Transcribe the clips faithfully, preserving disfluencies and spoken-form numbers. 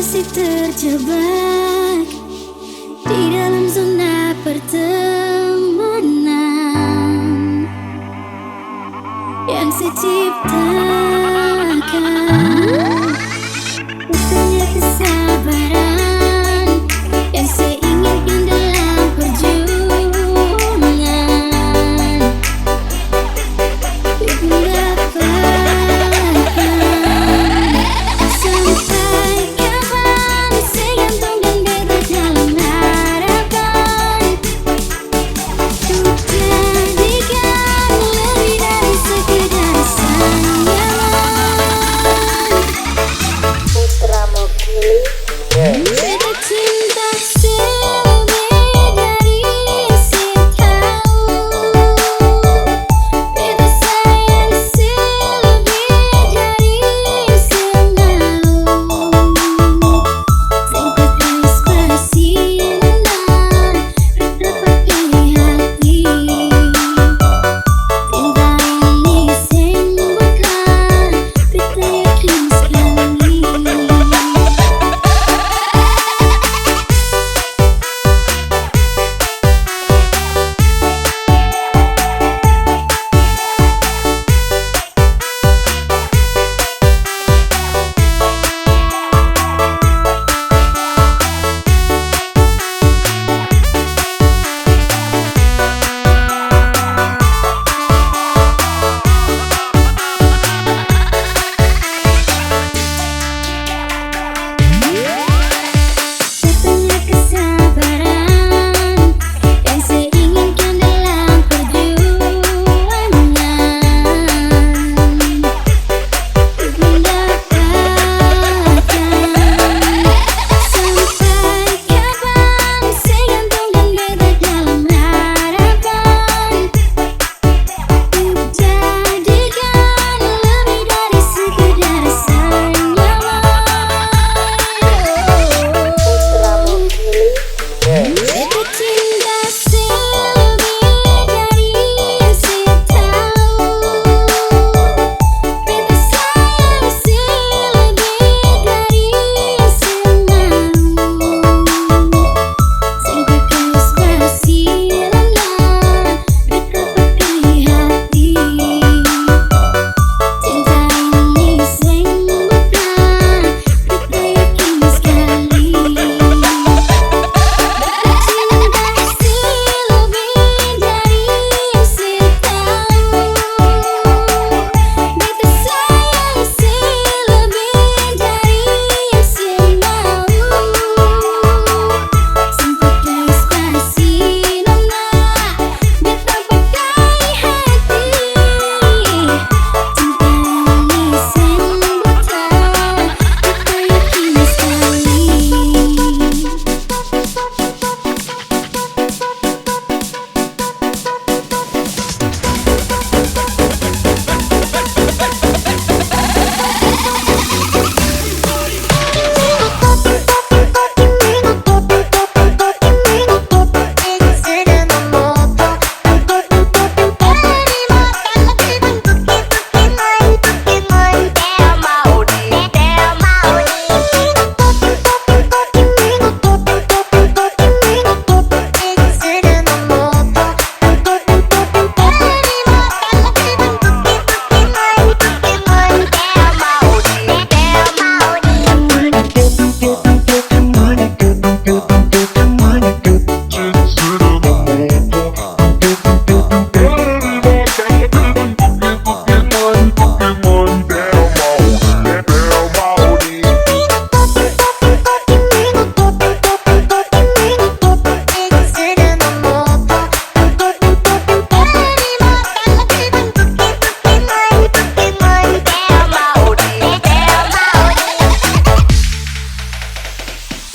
Masih terjebak di dalam zona pertemanan yang saya ciptakan. Bukannya kesabaran yang saya inginkan dalam perjuangan. Sampai kapan saya gantung dan beta dalam harapan? Ku jadikan lebih dari sekedar senyuman. Putra Mokili. Beta cinta selebih dari seng tau. Beta sayang selebih dari seng mau. Seng pake spasi nona, beta pake hati. Cinta ini seng buta, beta yakin skali. Satunya kesabaran yang saya inginkan dalam perjuangan. Ku mendapatkan sampai kapan saya gantung dan beta dalam harapan. Jadikan lebih dari sekedar senyuman. Putra Mokili. Beta cinta selebih dari yang saya tau. Beta sayang selebih dari yang saya mau. Seng pake spasi nona, beta pake hati. Cinta ini seng buta, beta yakin skali. Beta cinta selebih dari yang saya tau. Beta sayang selebih dari yang saya mau. Seng pake spasi nona, beta pake hati. Cinta ini seng buta, beta yakin skali.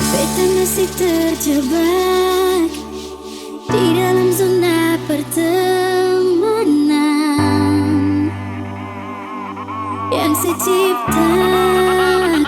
Beta masih terjebak di dalam zona pertemanan yang saya ciptakan.